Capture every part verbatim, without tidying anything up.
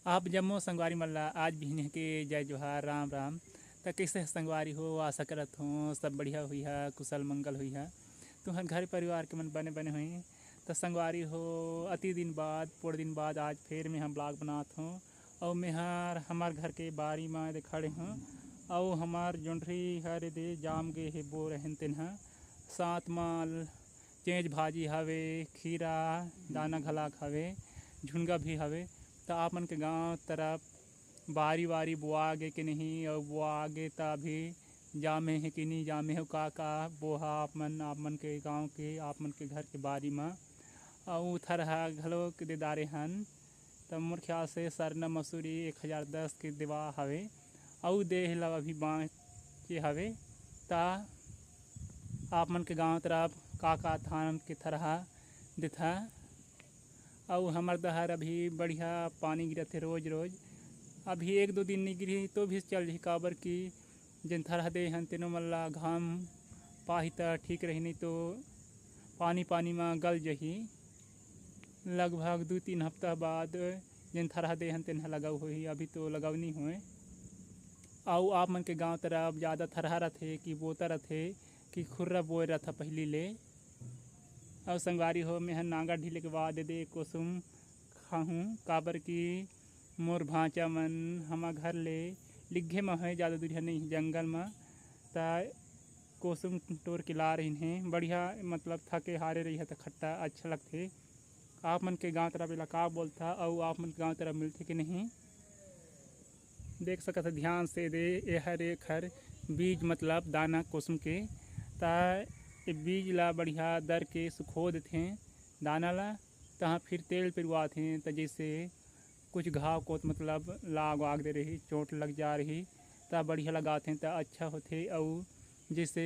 आप जम्मो संगवारी मन ला आज बिहनिया के जय जोहार, राम राम। त कइसे हे संगवारी हो? आशा करत हों सब बढ़िया होइहा, कुशल मंगल होइहा। तुंहर घर परिवार के मन बने बने होही। त संगवारी हो, अति दिन बाद, पोड़ दिन बाद आज फेर मेंहा vlog बनात हों। अउ मेंहर हमर घर के बारी म एदे खड़े हों। अउ हमर जोंढरी हर एदे जाम गे हे, बोर अहेन तेन ह। साथ म चेंच भाजी हवे, खीरा दाना घलाक हवे, झुनगा भी हवे। त आप मन के गांव तरफ बारी-वारी बोआ गे के नहीं, अउ बोआ गे त अभी जामे हे कि नहीं जामे हे, का-का बोहा आप मन, आप मन के गांव के, आप मन के घर के बारी म। अउ थरहा घलो के दे डारे हन, त मोर ख्याल से सरना मसूरी एक हजार दस के देवा हवे, अउ देह ला अभी बांचे हवे। त आप मन के गांव तरफ का-का धान के थरहा देथा? अउ हमर डहर अभी बढ़िया पानी गिरत हे रोज रोज। अभी एक दो दिन नइ गिरही तो भी चल जही, काबर कि जेन थरहा दे हन तेनो मन ला घाम पाही त ठीक रही, नहीं तो पानी पानी म गल जही। लगभग दू तीन हफ्ता बाद जेन थरहा दे हन तेन ह लगाऊ होही, अभी तो लगाऊ नइ होए। अउ आप मन के गांव तरफ जादा थरहा रथे कि बोता रथे कि खुर्रा बोए रथा पहिली ले? अउ संगवारी हो, मेंहा नांगर ढीले के बाद एदे कोसुम खाहूं, काबर कि मोर भांचा मन हमर घर ले लिग्घे म हे, जादा दूरिहा नइ हे, जंगल म। त कोसुम टोर के ला रहिन हे, बढ़िया मतलब थके हारे रहिहा त खट्टा अच्छा लगथे। आप मन के गांव तरफ एला का बोलथा अउ आप मन के गांव तरफ मिलथे कि नहीं? देख सकत ह ध्यान से दे, एहर एखर बीज मतलब दाना कोसुम के। त ए बीज ला बढ़िया दर के सुखो देथे दाना ला, तहाँ फिर तेल पेरवाथे। त जैसे कुछ घाव कोत मतलब लाग वाग दे रही, चोट लग जा रही, त बढ़िया लगाथे त अच्छा होथे। अउ जैसे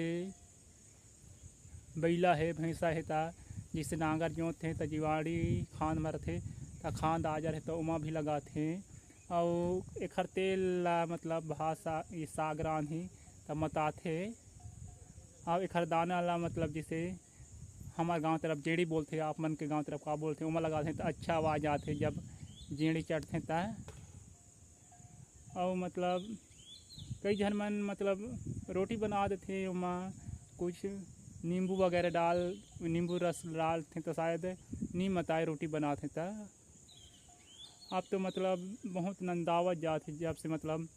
बइला हे, भैंसा हे, त जैसे नांगर जोतथे त जीवाणु खांद मरथे, त खांद आ जा रहे त ओमा भी लगाथे। अउ एखर तेल ला मतलब भाषा ये साग रांधी त मताथे। अउ एखर दाना ला मतलब जैसे हमर गांव तरफ जेड़ी बोलथे, आप मन के गांव तरफ का बोलथे, ओमा लगाथे त अच्छा आवाज आथे जब जेड़ी चढ़थे त। अउ मतलब कई झन मन मतलब रोटी बना देथे, ओमा कुछ नींबू वगैरह डाल, नींबू रस डालथे त शायद नी मताए रोटी बनाथे त। अब तो मतलब बहुत नंदावत जात हे, जब से मतलब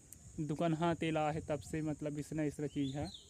दुकनहा तेल आहे तब से मतलब इसना इसना चीज है।